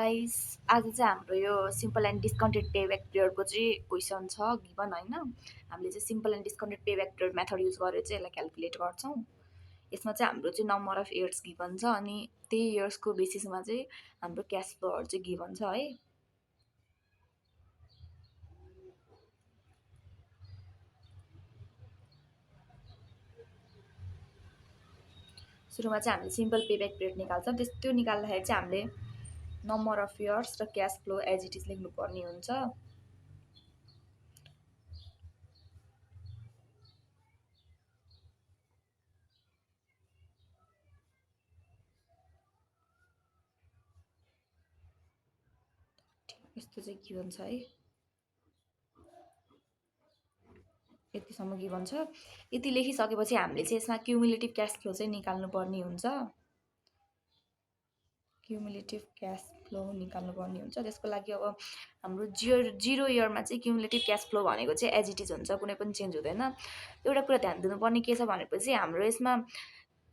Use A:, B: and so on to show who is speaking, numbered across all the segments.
A: Guys, आज चाहिँ हाम्रो यो simple and discounted pay back पिरियडको चाहिँ क्वेसन छ गिभन होइन। हामीले चाहिँ simple and discounted pay back period method use गरेर चाहिँ यसलाई क्याल्कुलेट गर्छौँ। यसमा चाहिँ हाम्रो चाहिँ नम्बर अफ इयर्स गिभन छ अनि त्यही इयर्सको बेसिसमा चाहिँ हाम्रो क्यास फ्लोहरू चाहिँ गिभन छ है। सुरुमा चाहिँ हामीले सिम्पल पे ब्याक पिरियड निकाल्छौँ। त्यो निकाल्दाखेरि चाहिँ हामीले नम्बर अफ इयर्स र cash flow as it is लेख्नुपर्ने हुन्छ। यस्तो चाहिँ गिभन छ है, यतिसम्म गिभन छ। यति लेखिसकेपछि हामीले चाहिँ यसमा क्युमुलेटिभ क्यास फ्लो चाहिँ निकाल्नुपर्ने हुन्छ। क्युमुलेटिभ क्यास फ्लो निकाल्नुपर्ने हुन्छ। त्यसको लागि अब हाम्रो जिरो इयरमा चाहिँ क्युमुलेटिभ क्यास फ्लो भनेको चाहिँ एज इट इज हुन्छ, कुनै पनि चेन्ज हुँदैन। एउटा कुरा ध्यान दिनुपर्ने के छ भनेपछि हाम्रो यसमा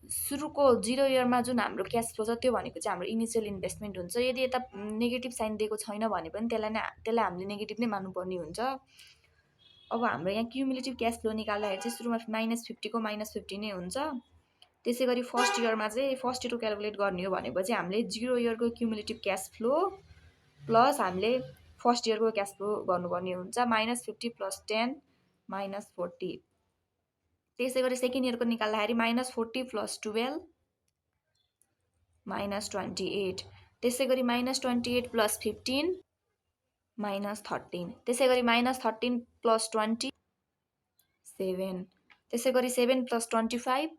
A: सुरुको 0 इयरमा जुन हाम्रो क्यास फ्लो छ त्यो भनेको चाहिँ हाम्रो इनिसियल इन्भेस्टमेन्ट हुन्छ। यदि यता नेगेटिभ साइन दिएको छैन भने पनि त्यसलाई हामीले नेगेटिभ नै मान्नुपर्ने हुन्छ। अब हाम्रो यहाँ क्युमुलेटिभ क्यास फ्लो निकाल्दाखेरि चाहिँ सुरुमा -50 को -50 नै हुन्छ। त्यसै गरी फर्स्ट इयरमा चाहिँ फर्स्ट इयरको क्यालकुलेट गर्ने हो भनेपछि हामीले 0 इयरको क्युमुलेटिभ क्यास फ्लो प्लस हामीले फर्स्ट इयरको क्यास फ्लो गर्नुपर्ने हुन्छ। -50 + 10 -40। त्यसै गरी सेकेन्ड इयरको निकाल्दाखेरि -40 + 12 -28। त्यसै गरी -28 + 15 -13। त्यसै गरी -13 + 20 7। त्यसै गरी 7 + 25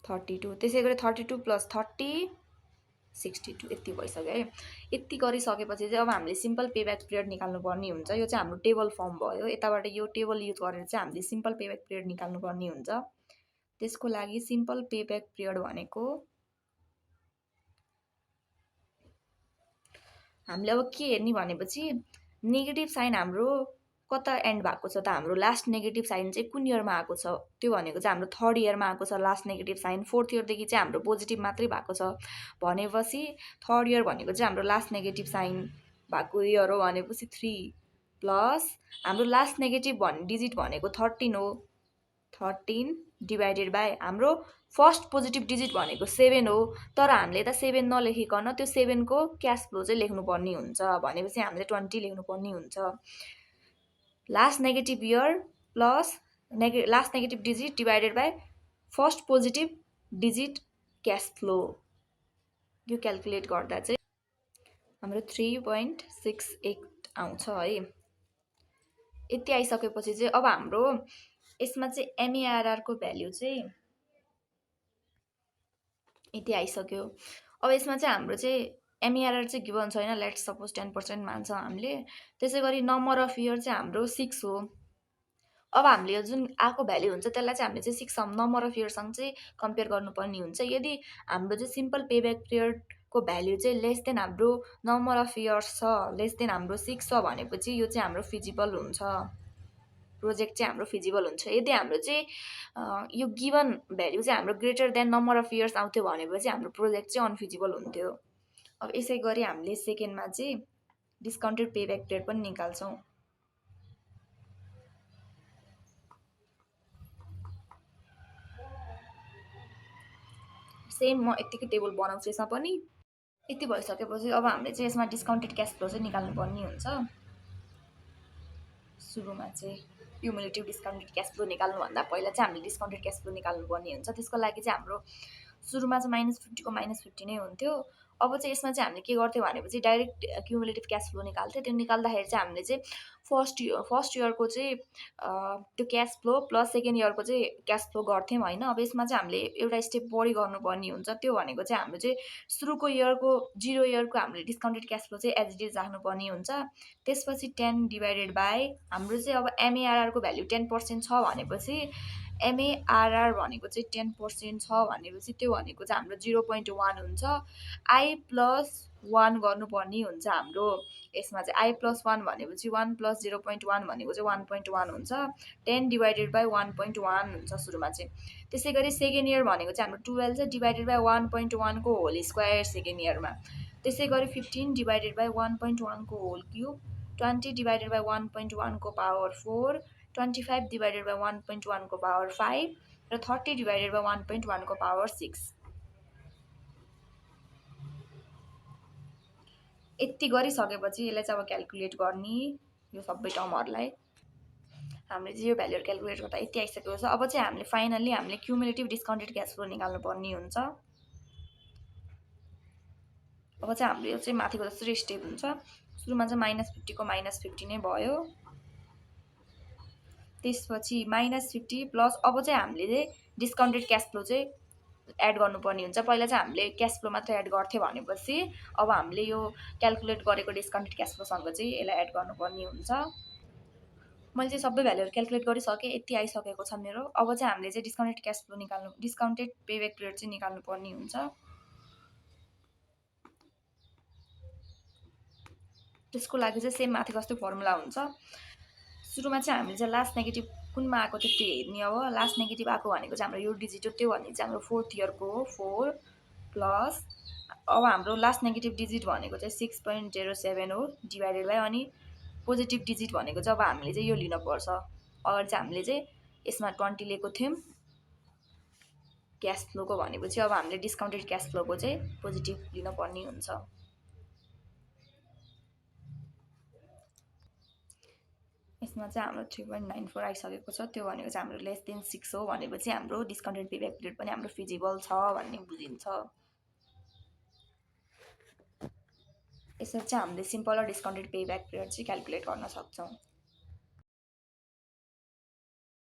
A: 32। त्यसै गरी 32 + 30 62। यति भइसक्यो है। यति गरिसकेपछि चाहिँ अब हामीले सिम्पल पे ब्याक पिरियड निकाल्नुपर्ने हुन्छ। यो चाहिँ हाम्रो टेबल फर्म भयो। यताबाट यो टेबल युज गरेर चाहिँ हामीले सिम्पल पे ब्याक पिरियड निकाल्नुपर्ने हुन्छ। त्यसको लागि सिम्पल पे ब्याक पिरियड भनेको हामीले अब के हेर्ने भनेपछि नेगेटिभ साइन हाम्रो कता एन्ड भएको छ त, हाम्रो लास्ट नेगेटिभ साइन चाहिँ कुन इयरमा आएको छ त्यो भनेको चाहिँ हाम्रो थर्ड इयरमा आएको छ लास्ट नेगेटिभ साइन। फोर्थ इयरदेखि चाहिँ हाम्रो पोजिटिभ मात्रै भएको छ भनेपछि थर्ड इयर भनेको चाहिँ हाम्रो लास्ट नेगेटिभ साइन भएको इयर हो भनेपछि 3 प्लस हाम्रो लास्ट नेगेटिभ डिजिट भनेको 13 हो। 13 डिभाइडेड बाई हाम्रो फर्स्ट पोजिटिभ डिजिट भनेको 7 हो। तर हामीले त 7 नलेखिकन त्यो 7 को क्यास फ्लो चाहिँ लेख्नुपर्ने हुन्छ भनेपछि हामीले 20 लेख्नुपर्ने हुन्छ। Last negative year plus last negative digit divided by first positive digit cash flow, यो क्याल्कुलेट गर्दा चाहिँ हाम्रो 3.68 आउँछ है। यति आइसकेपछि चाहिँ अब हाम्रो यसमा चाहिँ एमएआरआरको भ्याल्यु चाहिँ यति आइसक्यो। अब यसमा चाहिँ हाम्रो चाहिँ एमएआरआर चाहिँ गिभन छैन, लेट्स सपोज 10% मान्छ हामीले। त्यसै गरी नम्बर अफ इयर चाहिँ हाम्रो 6 हो। अब हामीले यो जुन आएको भ्याल्यु हुन्छ त्यसलाई चाहिँ हामीले चाहिँ 6 नम्बर अफ इयरसँग चाहिँ कम्पेयर गर्नुपर्ने हुन्छ। यदि हाम्रो चाहिँ सिम्पल पे ब्याक पिरियडको भ्याल्यु चाहिँ लेस देन हाम्रो नम्बर अफ इयर्स छ, लेस देन हाम्रो 6 छ भनेपछि यो चाहिँ हाम्रो फिजिबल हुन्छ, प्रोजेक्ट चाहिँ हाम्रो फिजिबल हुन्छ। यदि हाम्रो चाहिँ यो गिभन भ्याल्यु चाहिँ हाम्रो greater than number of years आउँथ्यो भनेपछि हाम्रो प्रोजेक्ट चाहिँ अनफिजिबल हुन्थ्यो। अब यसै गरी हामीले सेकेन्डमा चाहिँ डिस्काउन्टेड पे ब्याक पिरियड पनि निकाल्छौँ। सेम म यतिकै टेबल बनाउँछु यसमा पनि। यति भइसकेपछि अब हामीले चाहिँ यसमा डिस्काउन्टेड क्यास फ्लो चाहिँ निकाल्नुपर्ने हुन्छ। सुरुमा चाहिँ क्युमुलेटिभ डिस्काउन्टेड क्यास फ्लो निकाल्नुभन्दा पहिला चाहिँ हामीले डिस्काउन्टेड क्यास फ्लो निकाल्नुपर्ने हुन्छ। त्यसको लागि चाहिँ हाम्रो सुरुमा चाहिँ -50 को -50 नै हुन्थ्यो। अब चाहिँ यसमा चाहिँ हामीले के गर्थ्यौँ भनेपछि डाइरेक्ट क्युमुलेटिभ क्यास फ्लो निकाल्थ्यो। त्यो निकाल्दाखेरि चाहिँ हामीले चाहिँ फर्स्ट इयरको चाहिँ त्यो क्यास फ्लो प्लस सेकेन्ड इयरको चाहिँ क्यास फ्लो गर्थ्यौँ होइन। अब यसमा चाहिँ हामीले एउटा स्टेप बढी गर्नुपर्ने हुन्छ। त्यो भनेको चाहिँ हाम्रो चाहिँ सुरुको इयरको 0 इयरको हामीले डिस्काउन्टेड क्यास फ्लो चाहिँ एज इट इज राख्नुपर्ने हुन्छ। त्यसपछि 10 डिभाइडेड बाई हाम्रो चाहिँ अब एमएआरआरको भ्याल्यु 10% छ भनेपछि एमएआरआर भनेको चाहिँ 10% छ भनेपछि त्यो भनेको चाहिँ हाम्रो 0.1 हुन्छ। आई प्लस 1 गर्नुपर्ने हुन्छ हाम्रो यसमा चाहिँ आई प्लस 1 भनेपछि 1 प्लस 0.1 भनेको चाहिँ 1.1 हुन्छ। 10 डिभाइडेड बाई 1.1 हुन्छ सुरुमा चाहिँ। त्यसै गरी सेकेन्ड इयर भनेको चाहिँ हाम्रो 12 चाहिँ डिभाइडेड बाई 1.1 को होल स्क्वायर सेकेन्ड इयरमा त्यसै गरी 15 डिभाइडेड बाई 1.1 को होल क्युब, 20 डिभाइडेड बाई 1.1 को पावर 4, 25 डिभाइडेड बाई 1.1 को पावर 5 र 30 डिभाइडेड बाई 1.1 को पावर 6। यति गरिसकेपछि यसलाई चाहिँ अब क्याल्कुलेट गर्ने यो सबै टर्महरूलाई। हामीले चाहिँ यो भ्यालुहरू क्याल्कुलेट गर्दा यति आइसकेको छ। अब चाहिँ हामीले फाइनल्ली हामीले क्युमुलेटिभ डिस्काउन्टेड क्यास फ्लो निकाल्नु पर्ने हुन्छ। अब चाहिँ हाम्रो यो चाहिँ माथिको जसरी स्टेप हुन्छ, सुरुमा चाहिँ -50 को -50 नै भयो। त्यसपछि -50 प्लस अब चाहिँ हामीले चाहिँ डिस्काउन्टेड क्यास फ्लो चाहिँ एड गर्नुपर्ने हुन्छ। पहिला चाहिँ हामीले क्यास फ्लो मात्र एड गर्थ्यो भनेपछि अब हामीले यो क्याल्कुलेट गरेको डिस्काउन्टेड क्यास फ्लोसँग चाहिँ यसलाई एड गर्नुपर्ने हुन्छ। मैले चाहिँ सबै भ्यालुहरू क्याल्कुलेट गरिसकेँ, यति आइसकेको छ मेरो। अब चाहिँ हामीले चाहिँ डिस्काउन्टेड क्यास फ्लो निकाल्नु, डिस्काउन्टेड पेब्याक पिरियड चाहिँ निकाल्नु पर्ने हुन्छ। त्यसको लागि चाहिँ सेम माथि जस्तै फर्मुला हुन्छ। सुरुमा चाहिँ हामीले चाहिँ लास्ट नेगेटिभ कुनमा आएको थियो त्यो हेर्ने। अब लास्ट नेगेटिभ आएको भनेको चाहिँ हाम्रो यो डिजिट हो, त्यो भनेको चाहिँ हाम्रो 4th इयरको हो 4 प्लस अब हाम्रो लास्ट नेगेटिभ डिजिट भनेको चाहिँ 6.07 हो डिभाइडेड बाई अनि पोजिटिभ डिजिट भनेको चाहिँ अब हामीले चाहिँ यो लिनुपर्छ। अगाडि चाहिँ हामीले चाहिँ यसमा 20 लिएको थियौँ क्यास फ्लोको, भनेपछि अब हामीले डिस्काउन्टेड क्यास फ्लोको चाहिँ पोजिटिभ लिनुपर्ने हुन्छ। यसमा चाहिँ हाम्रो 3.94 आइसकेको छ। त्यो भनेको चाहिँ हाम्रो लेस देन 6 हो, भनेपछि हाम्रो डिस्काउन्टेड पेब्याक पिरियड पनि हाम्रो फिजिबल छ भन्ने बुझिन्छ। यसरी चाहिँ हामीले सिम्पल र डिस्काउन्टेड पेब्याक पिरियड चाहिँ क्याल्कुलेट गर्न सक्छौँ।